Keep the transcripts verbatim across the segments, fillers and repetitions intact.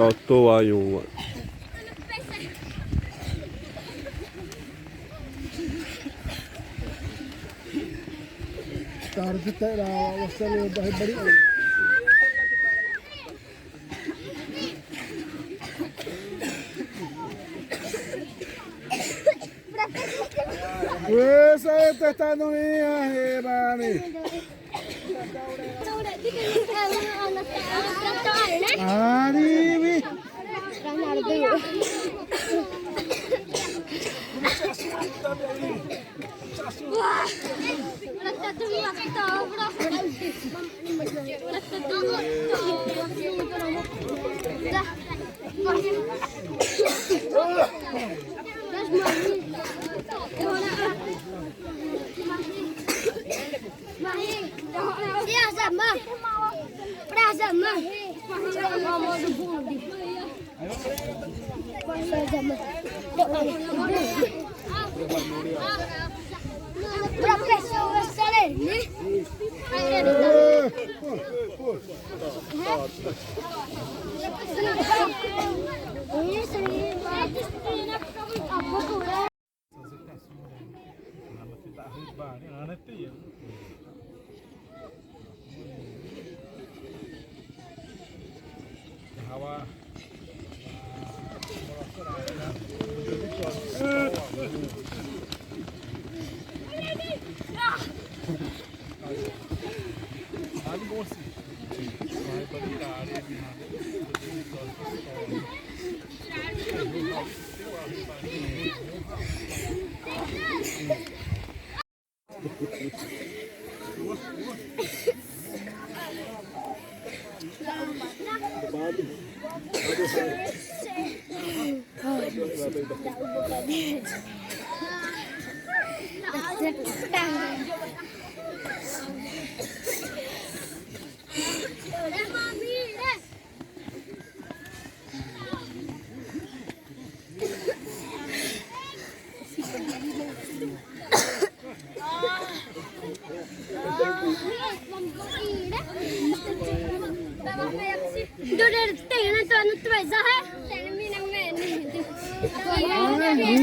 Ɔ tô wa yu wa. Tarde te ra wa sale da bari. Esa esta estando minha, hermano. Ari, wi.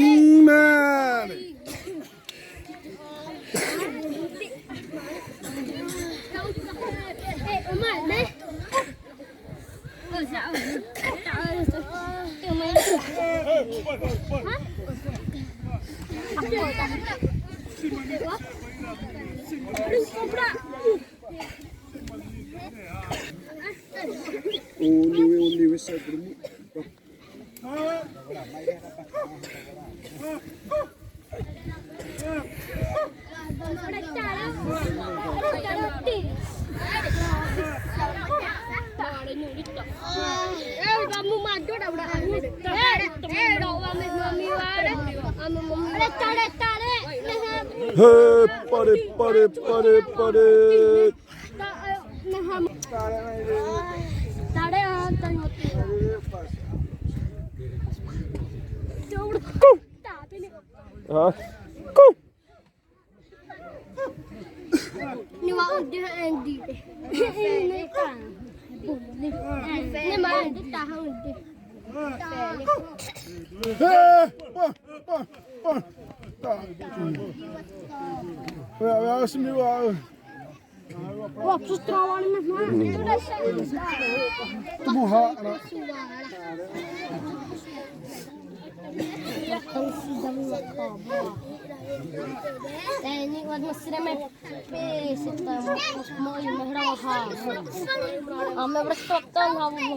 Amen. Uniwe, uniwe, sadrumu. Hâ, pare, pare, pare, pare. Hã? Ni wa o de endi. Ni ma de ta ha de. Eh, pa, pa, pa. Ta. Ya, ya, simi wa. Wa, sutra wa ni ma. Buha, na. Ini wa masih ramai. Pe sita mo i mahra ha. Ame bertoton ha mo.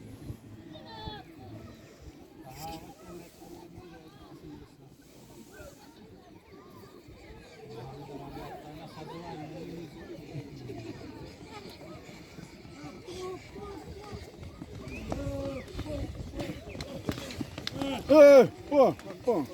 Ê, pô, pô.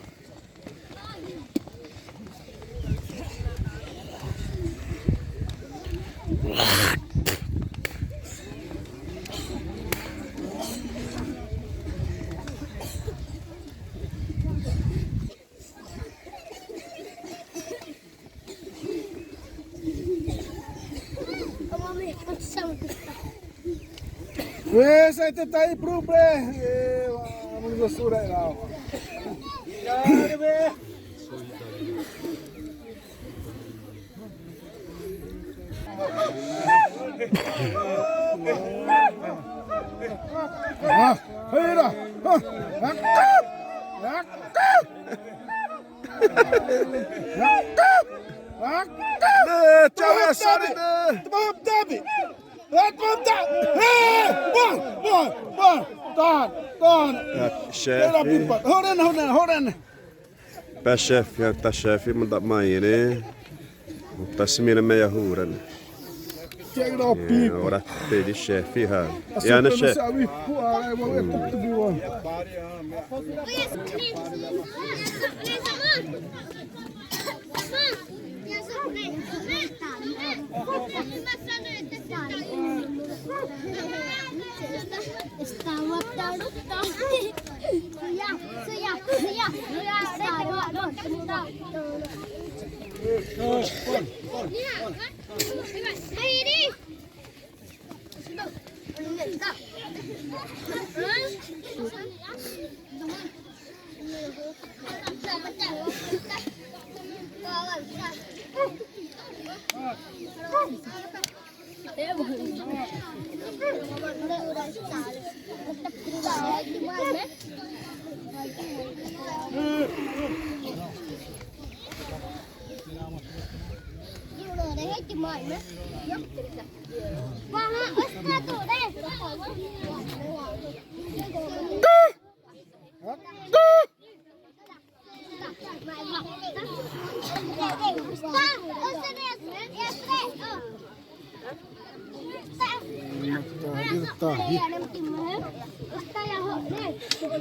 Wes, ai te tai prubre. Eh, vamos a sura lá. Ah, hey, da. Ah, ah, ah. Tãma hã, sori, tãma hã, tãma hã. Tãma hã, tãma hã. Ê, bom, bom, bom. Taha, taha. Chefe. Hore na, hore na, hore na. Pé chefe, ta chefe, manda mai, né? Tasimina meia hura, né? Ora pede chefe, ha. Iana chefe.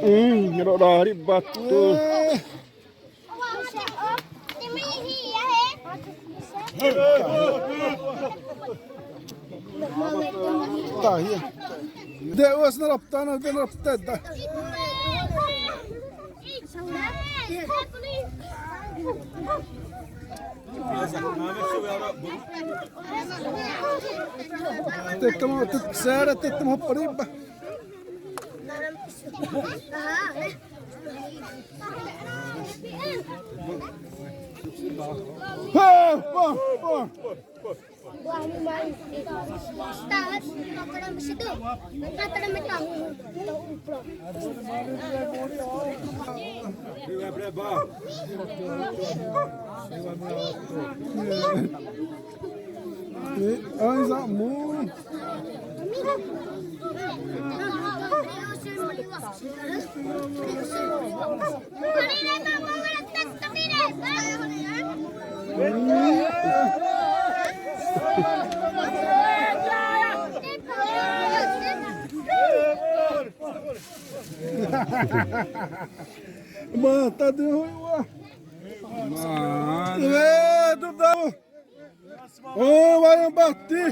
Hum, rorori batu. Tahi. De os na raptana, de na raptada. Tetama, tet sara, tetama pariba. Hey, pô, pô. Ai, amor. Ma, ta de hâ wa. Ma. Ê, tu da. Oi, wai bati.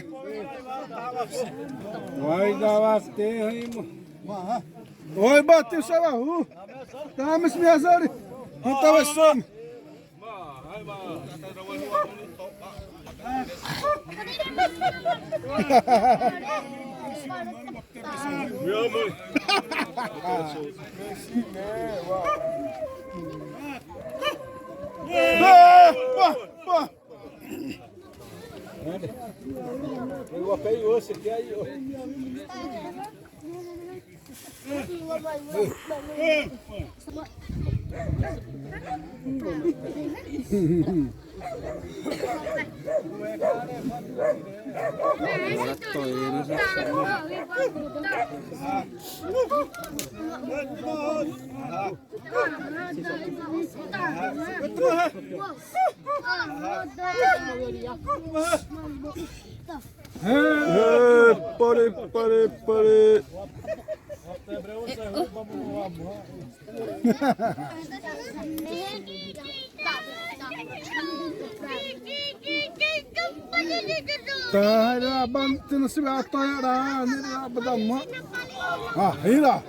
Wai da bati, hâ, mo. Oi, bati, sa wa hu. Tãma si mi azari. Hã, tãma si. Ê, pare, pare, pare. Tahira ban tino si ba toya ra ni ra badama. Ah, hira.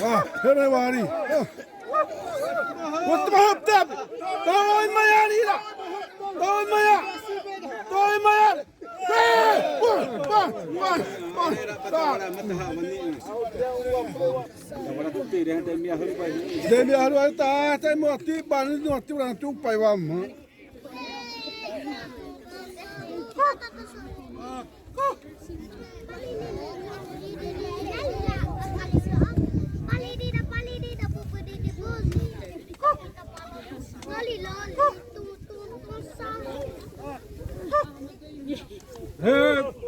Ah, hira wari. Wat ma hap tap. Toy maya nira. Toy maya. Toy maya. Ê, pare, pare, pare, pare. Demi ahlu ta, ta moti bani moti ran tu pai wa ma. Ê,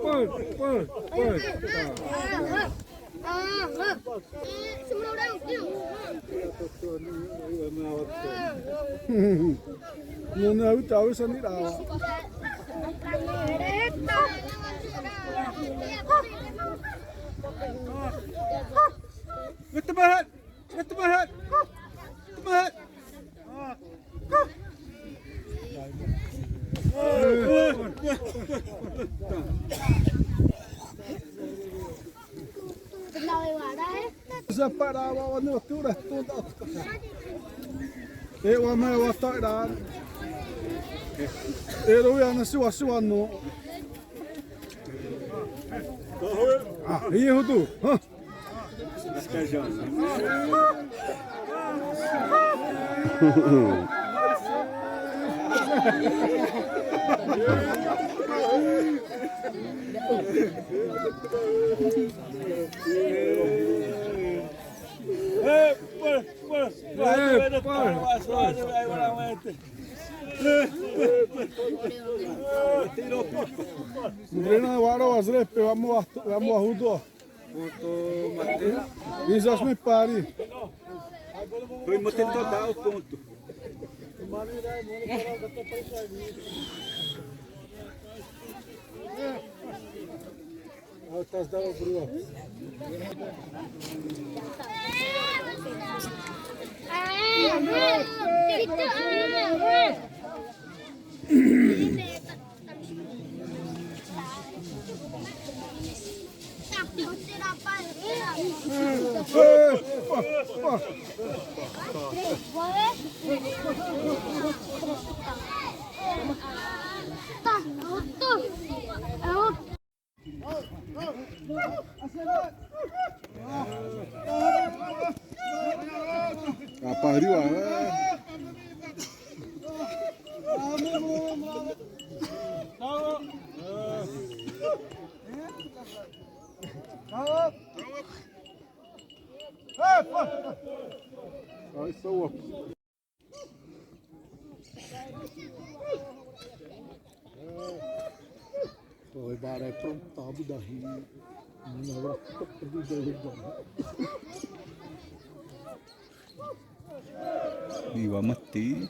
pare, pare, pare. Nuna uta usa ni da. Wait a minute. Wait a minute. Wait a minute. Za para wa wa no tu ra tu da. E wa ma wa ta ra. E ro ya na siwa siwa no. Ah, e hudu. Hã? Mrena waro azre pe vamos a, vamos a hudo. Ponto, Matheus. Isso, acho que me pare. Foi Matheus total, ponto. Rapariu, ah. Ai, só o Oi, bara é pronto, tá, vida ri. Não, não, não. Biwa mati.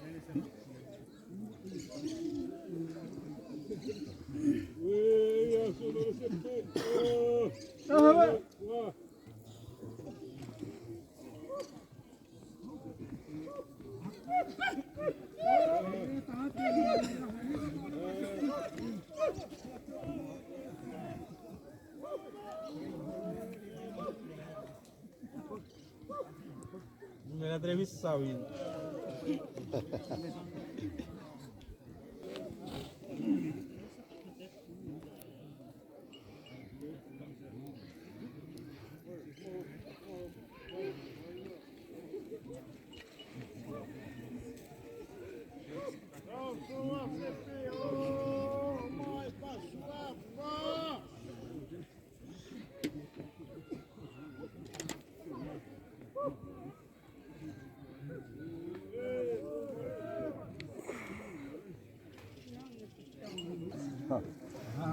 Entrevista sawi.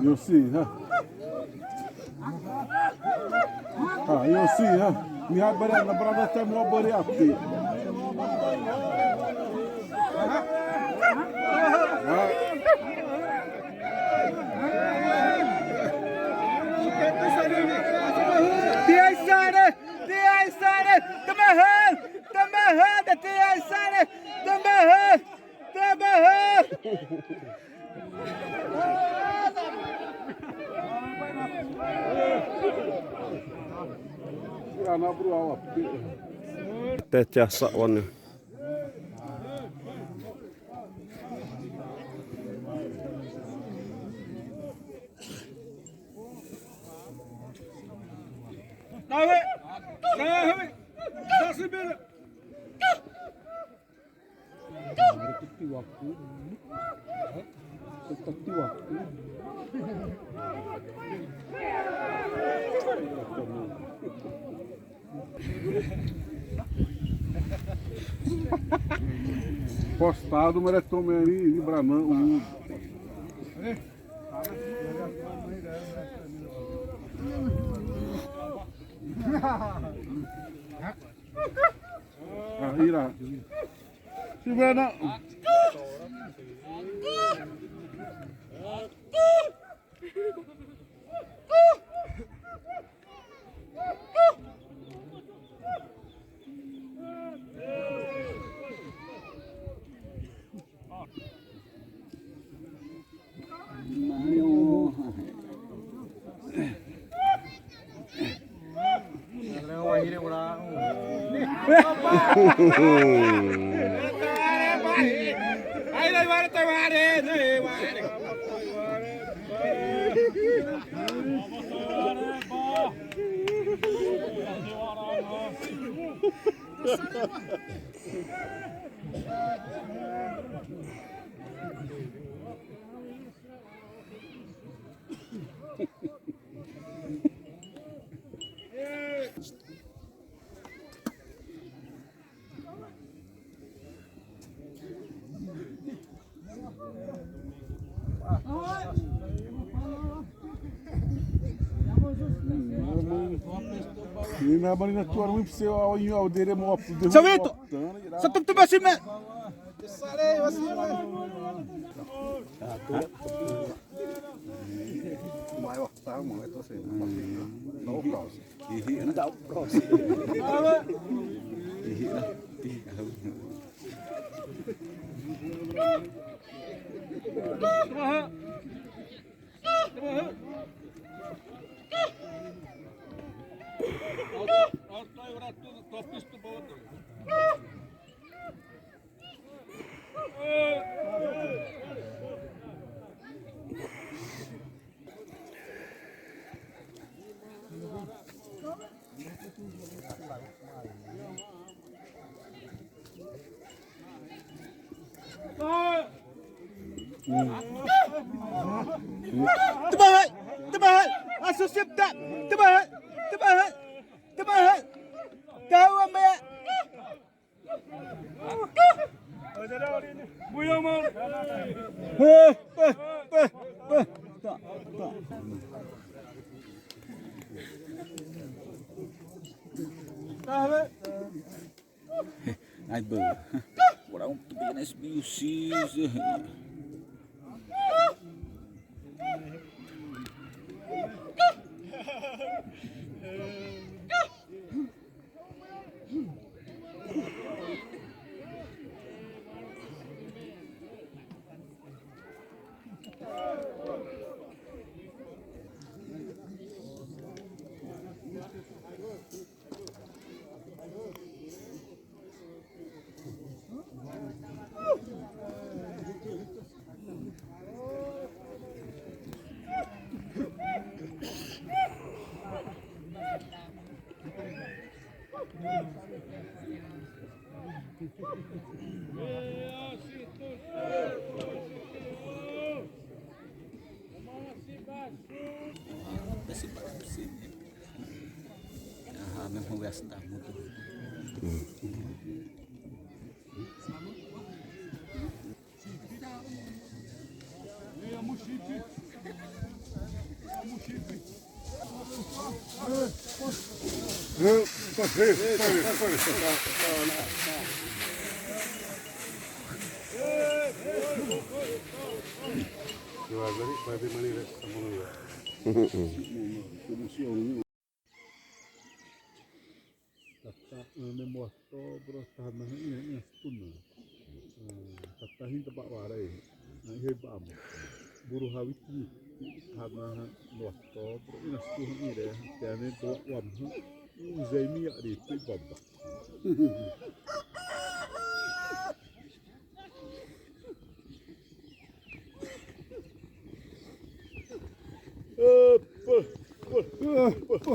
Io sì, eh. Ah, io sì, eh. Mi ha bere, na brava te mo bere a te. Ti ai sare, ti ai sare, tamahan, tamahan, ti ai sare, tamahan. Tabaha! Te te asa wan. Tawe! Tawe! Sasibira! Postado, mas é tão bem ali, de Branão, o Ahira. Sibana. Ina bani na tuar mi pse wa yu au dere mo ap de. Sawito. Satum tu basime. Mai wa ta mo to se. No cross. Ihi na da cross. Ihi na. Tebahai, tebahai, asusip tak, tebahai, tebahai, tebahai. Tahu apa ya? Ai bơ. Ora um tu bem nesse bicho. Aha, mesmo gasta muito. Tata, ãne moto bro, tana ina ina tuna. Tata hinda ba wara e. Na ihe ba mo. Buru hawiti. Tana moto bro, ina tuna ire. Tane do wam. Uzemi ya ri tu baba. Opa, opa, opa.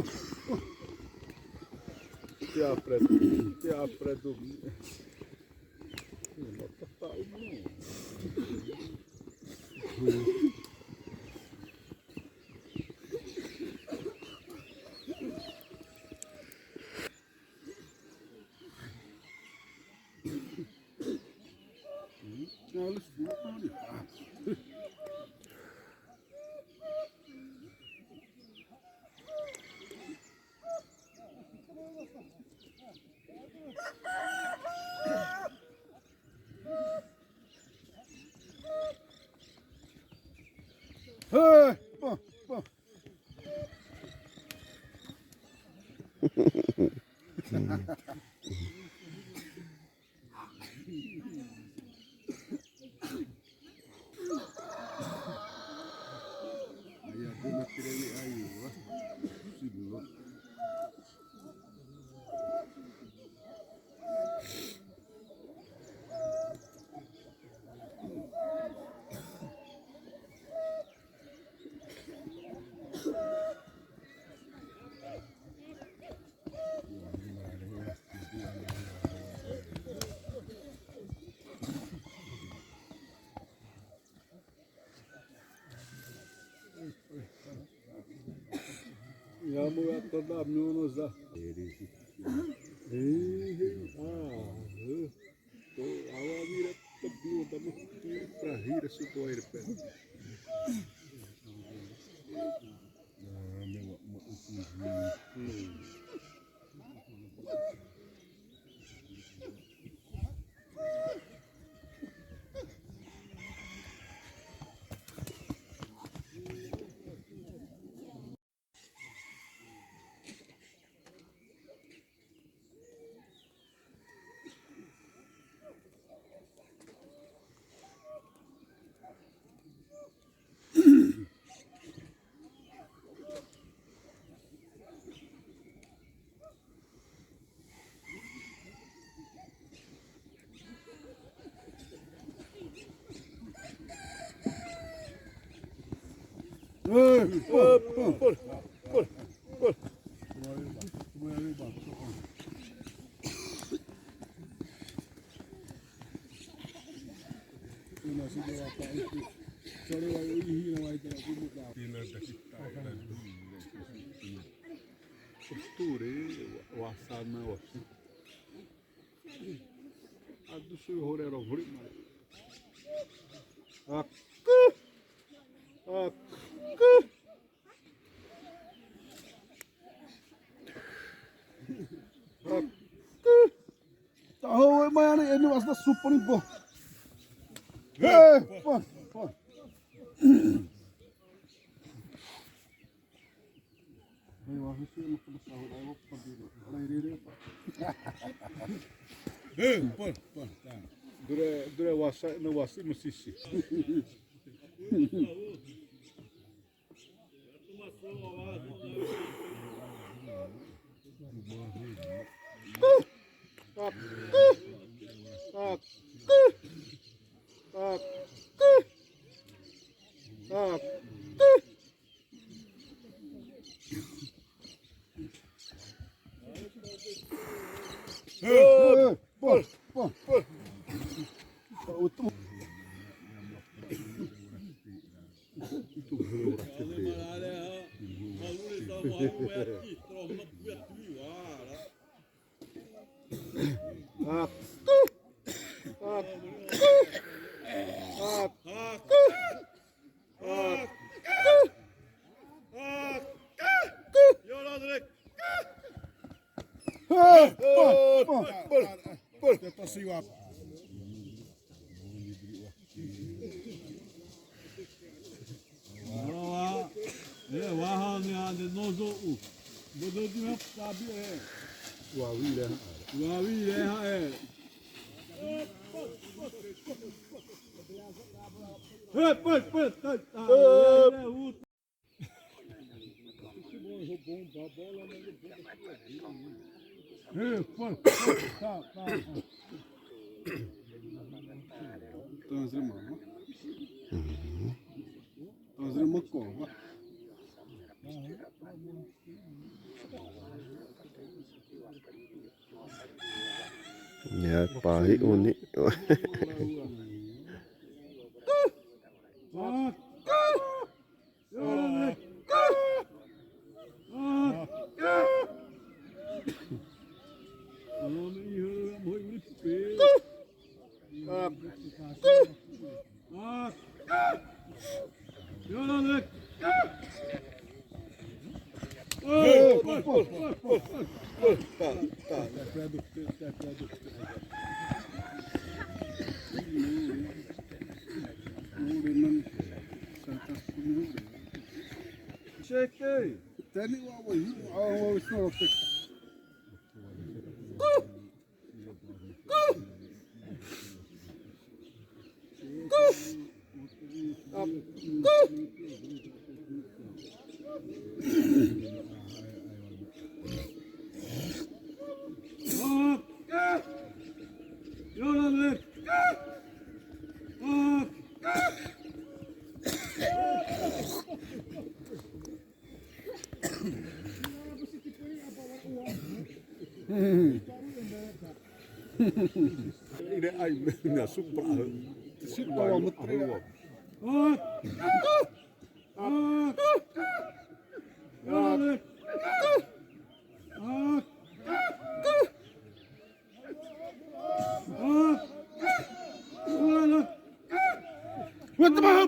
Te aprendo, te aprendo. Hey, pa, pa. Ya mo ya toda miono za. Eh, eh, ah, eh. To awa mira tabi o tamu pra hira su to aire pe. Hmm. Ture, wasana, wasi. Adu sui hore ro vuri ma. Aku. Aku. Aku. Tahu mai ani ini wasna supuni bo. Eh, pa, pa. Eh, pô, pô, tá. Duré, duré wasa, na wasi masisi. Ê, ê, pô, pô. Ora wa, e wa hã ne a ne nozo u. Bodo di hã sabi e. Wa wi le hã. Wa wi le hã e. E, pô, pô, tá, tá. E, pô, pô, tá, tá. Tá, Zé Mama. Uhum. Tá, Zé Mama, cova. Ĩ'ã, pari uni. Check it. Tani wa wa yu wa wa snorok. Ire ai me na supra. Supra wa mutri. What the hell?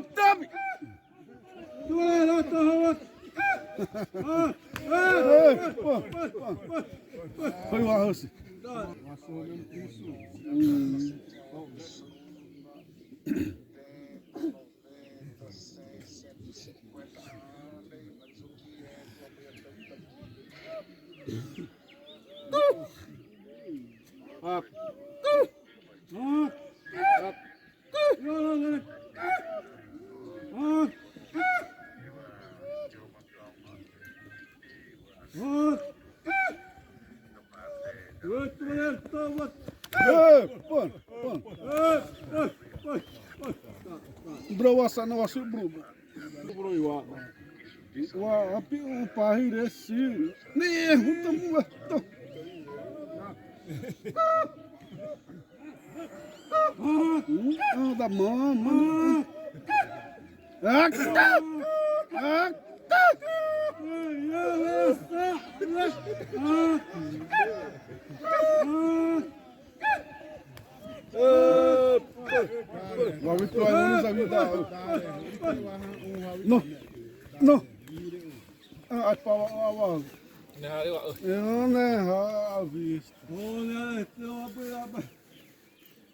Foi uma house. Bro, wasa na wasu, bro. Bro, wa. Wa api upahi resi. Ni, hutamu wa. To. Hum, ah, da mama. Ah, ah, ah. Wa vitu wa ni za vida. No. No. Ah, at pa wa wa. Não, né, ha, visto. Olha, então, abre, abre.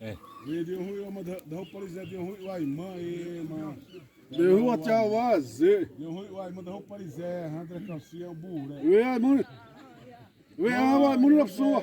É. Vê de ruim, uma da, da roupa, eles é de ruim, vai, mãe, mano. De ruim, até a waze. De ruim, vai, manda roupa, eles é, André Calcinha, o buré. Vê, mano. Vê, a, a, mano, na pessoa.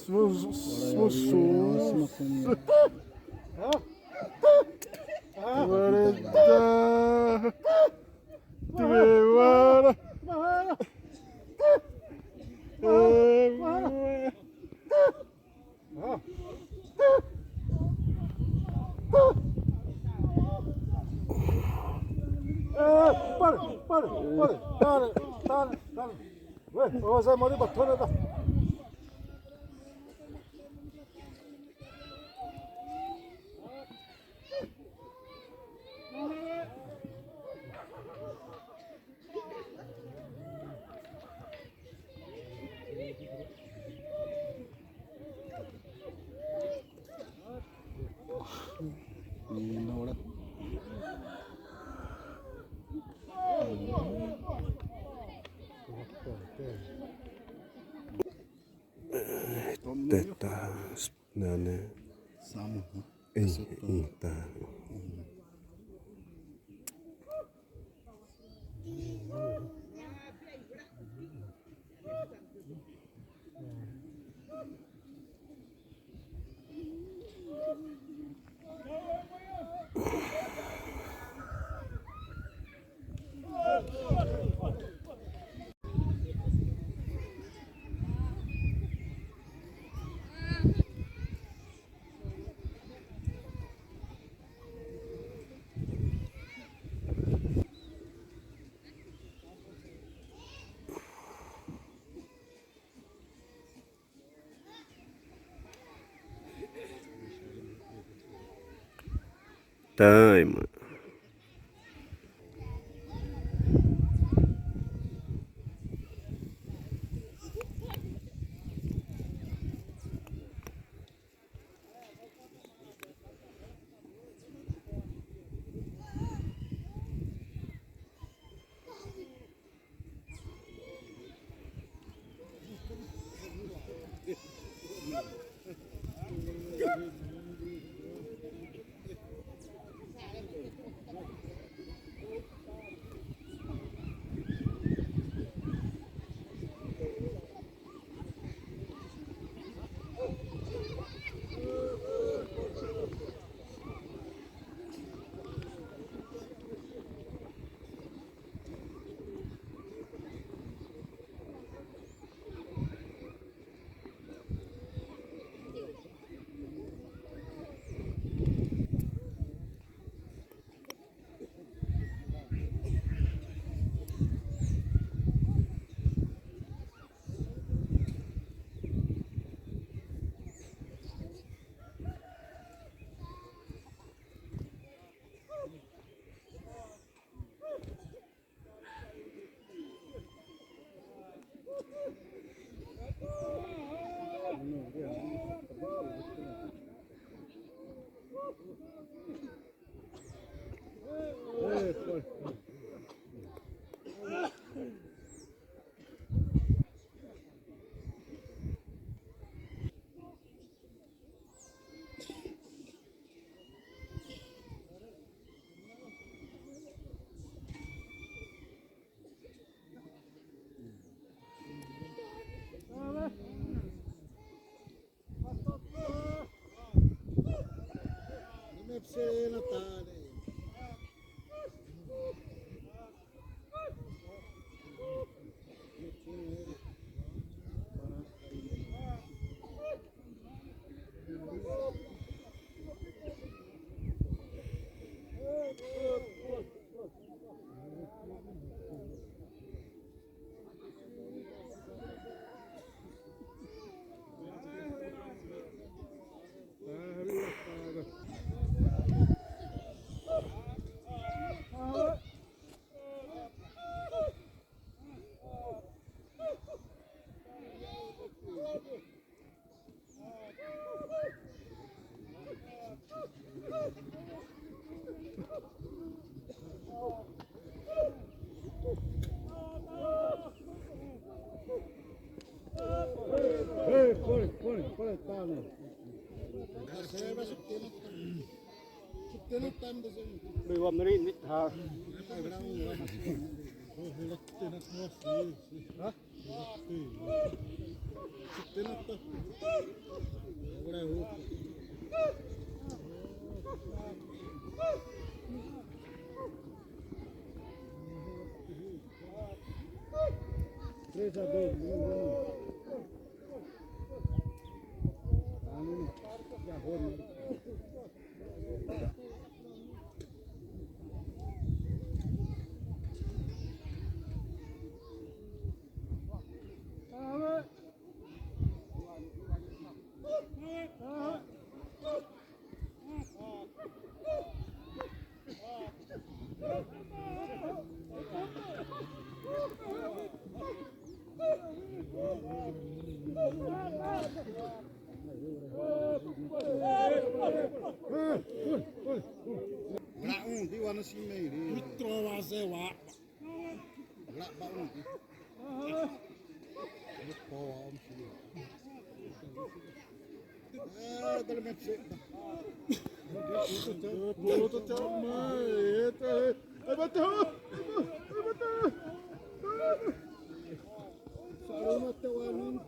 Smusu. Wareda. Tiwara. Pare, pare, pare, pare, pare, pare. Ué, ô Zé Mori, batona da. Teta, nane. Sama, hã? Eh, eh, ta. Time. Três a dois, não, não. Wala undi wa na si me ri. Trova zé wa. Wala ba undi. Trova undi. Eh, dale me se. Pô, tô te amando, eita, eh, eh, bateu, eh, bateu. Sarou na teu aluno.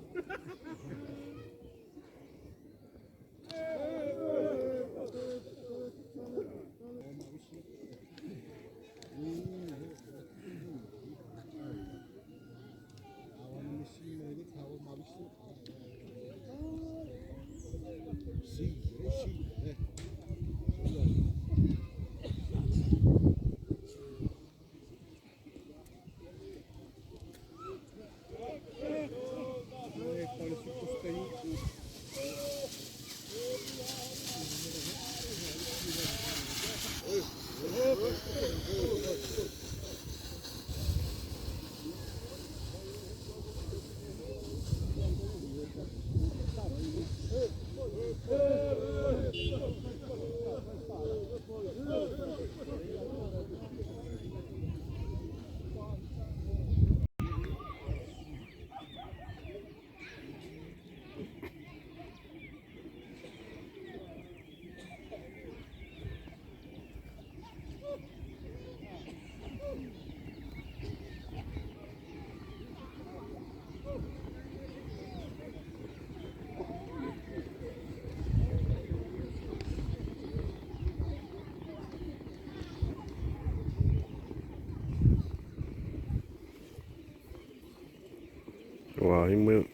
Wa, ĩma.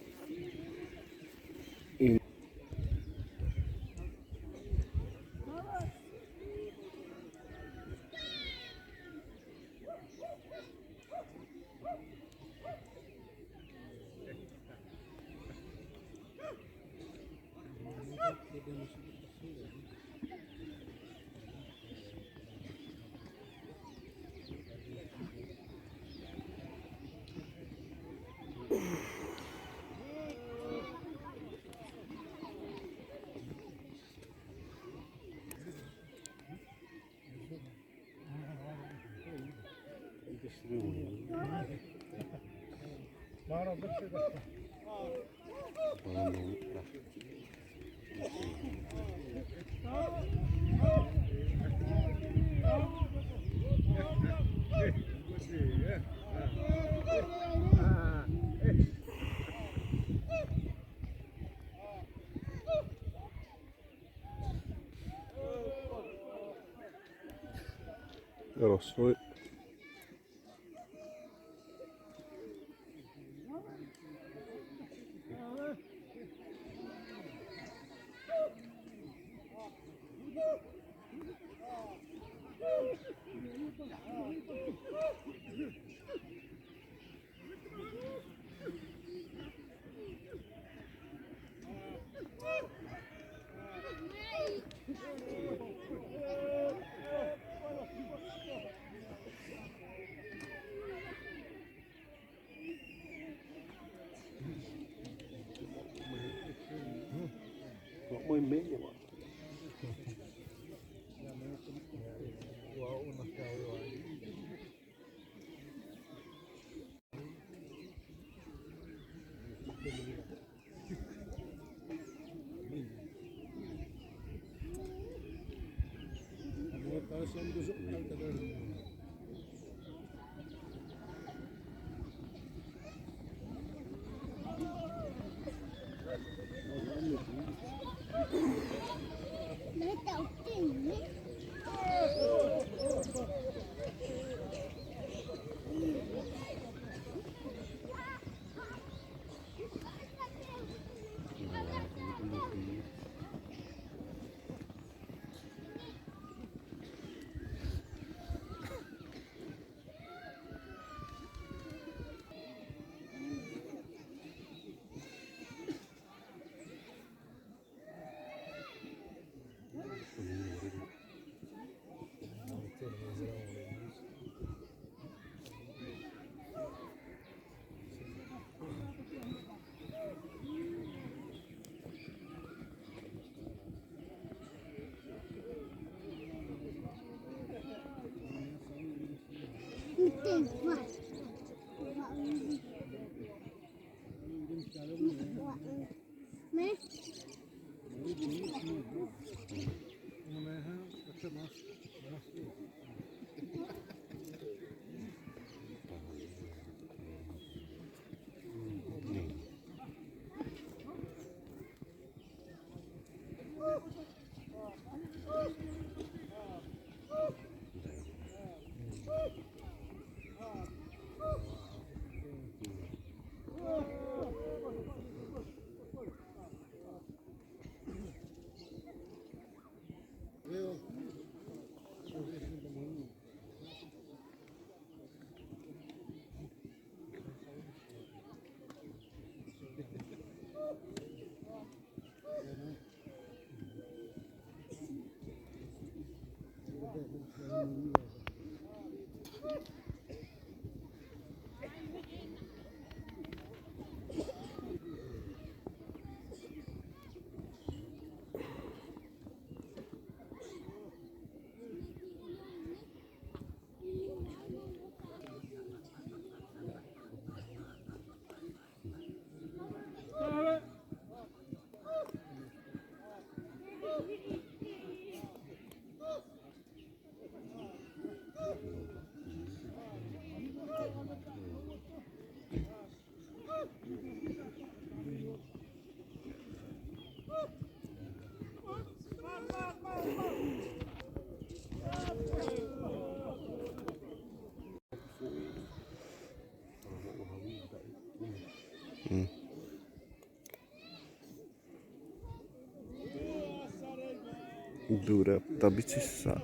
Roswell. Duré uptabi sisa.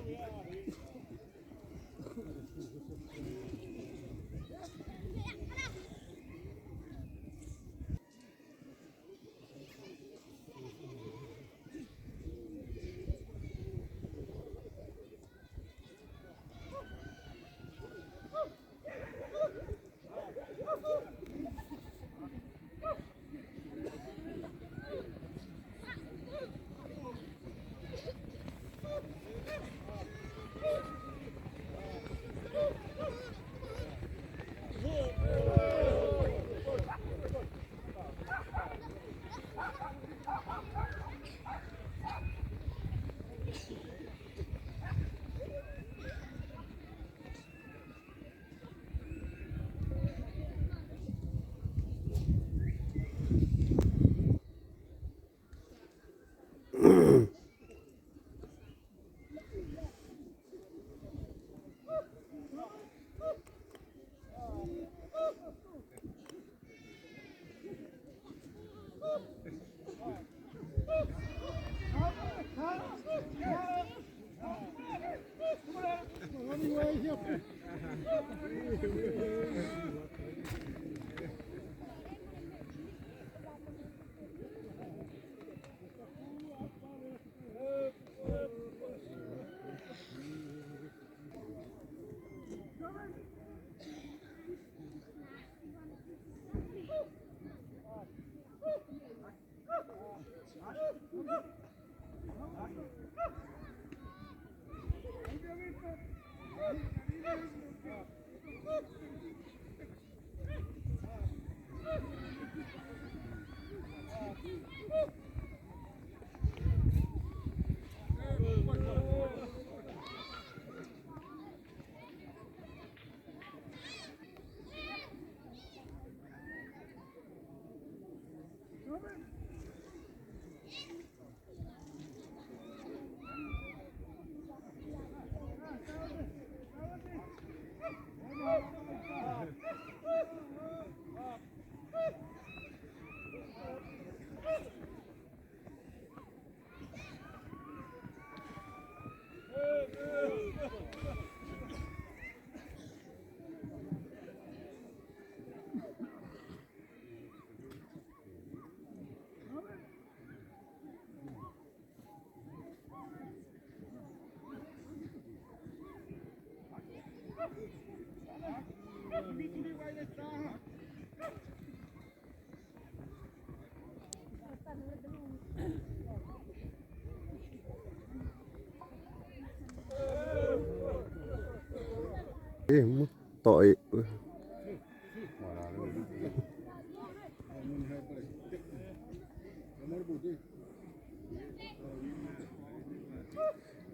Ĩma, tô e.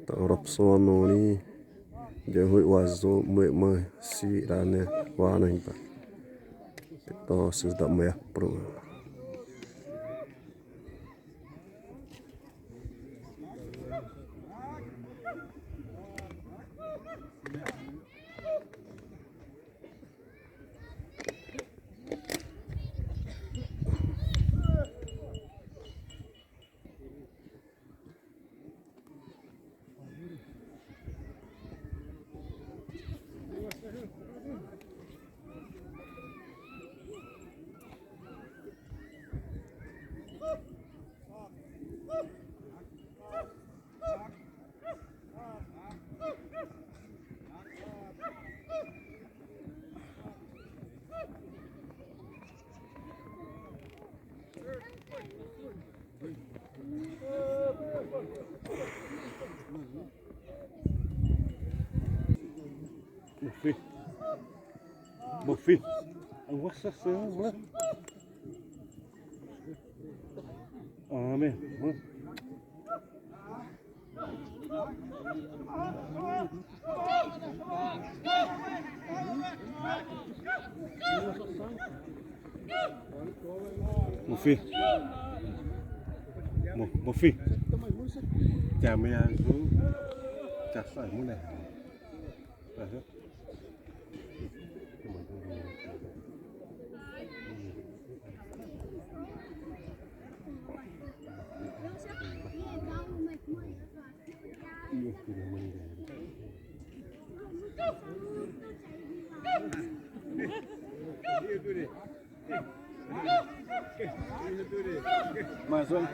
Tô robson norĩ, zahâ wazô, mama si rane, wa na hã. Tô sisdamé pro. Mofi. Mofi. Awasa sala. Amen. Mofi. Mo-, Mofi. Tame azul. Tasa muna. Aham. Mas, olha.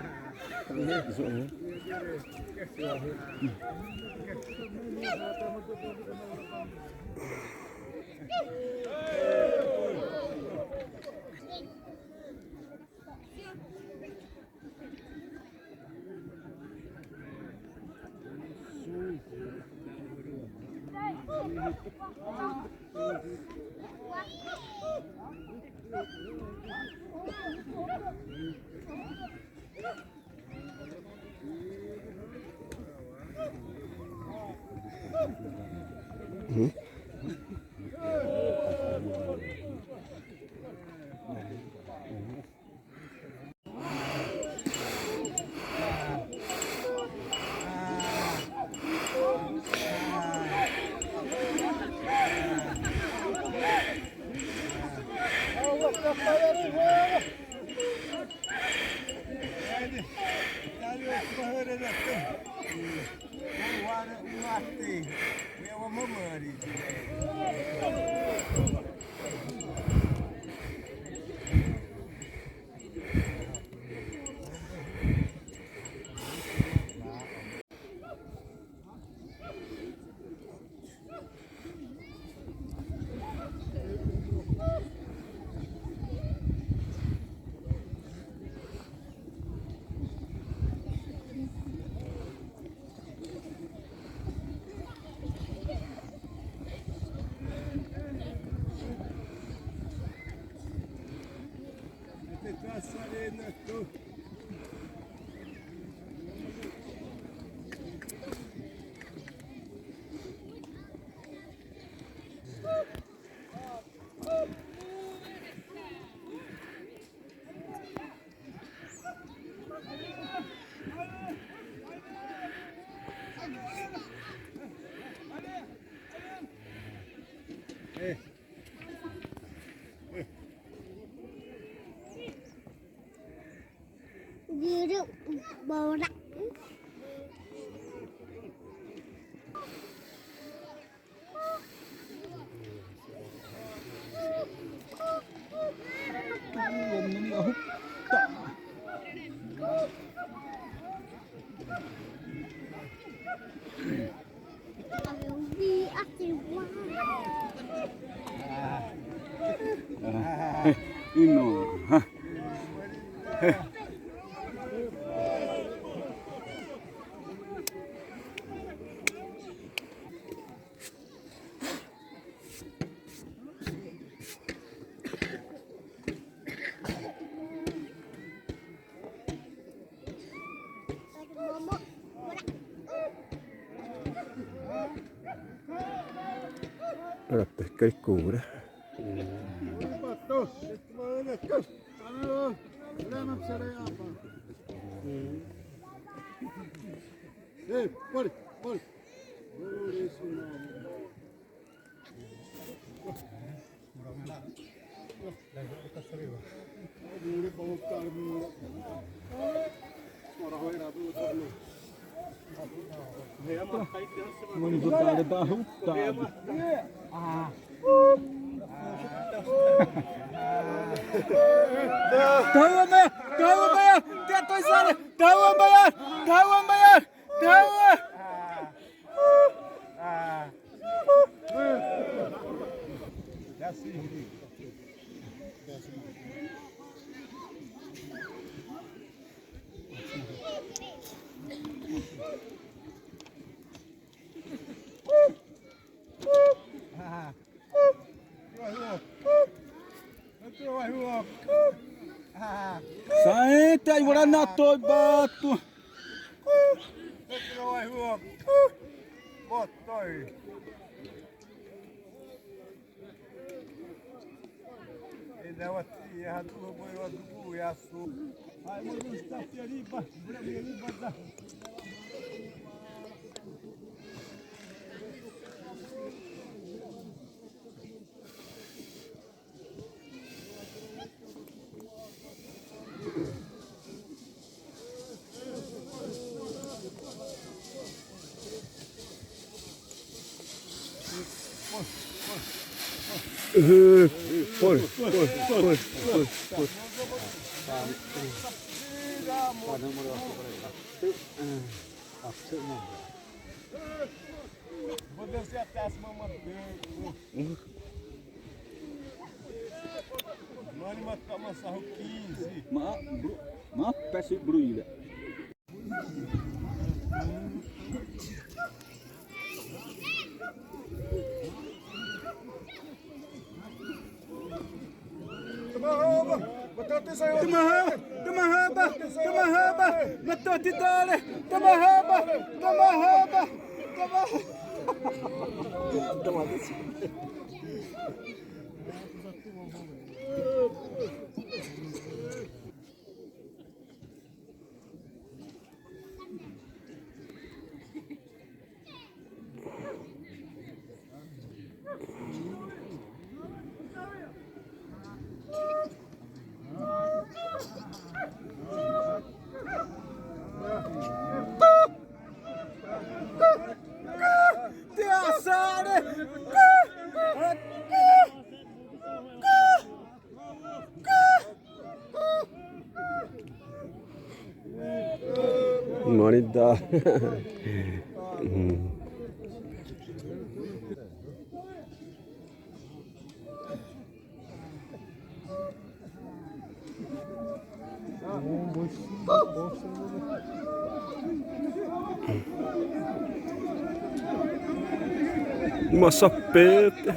Guru bola. Ĩno. Para te kaikura. Ei, pare, pare. Mano, do cara da Ruta. Tawa maya, tawa maya, teto isale, tawa maya, tawa maya, tawa. Saẽ te ai'wara na tô ibato. Por, por, por, por, por. Mani ma tama sarro quinze. Ma, bru-, ma pesi bruile. Tamahaba, tamahaba, tamahaba, matati dale, tamahaba, tamahaba, tamahaba. Mani da. Masapete.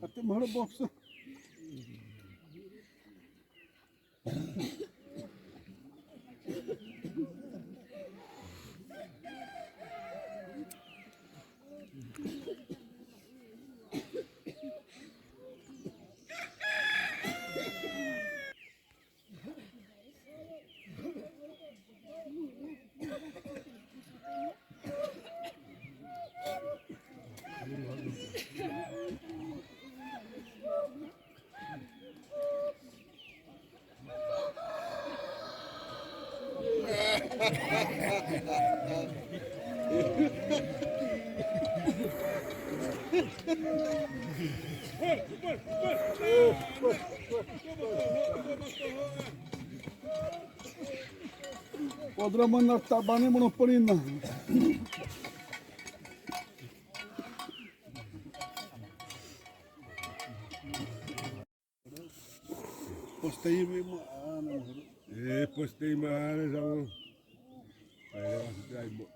Até moro box. Podra mana tabani mono ponina. Postei ma ana. Eh, postei ma ana, já vou. Aí, ó, já vou.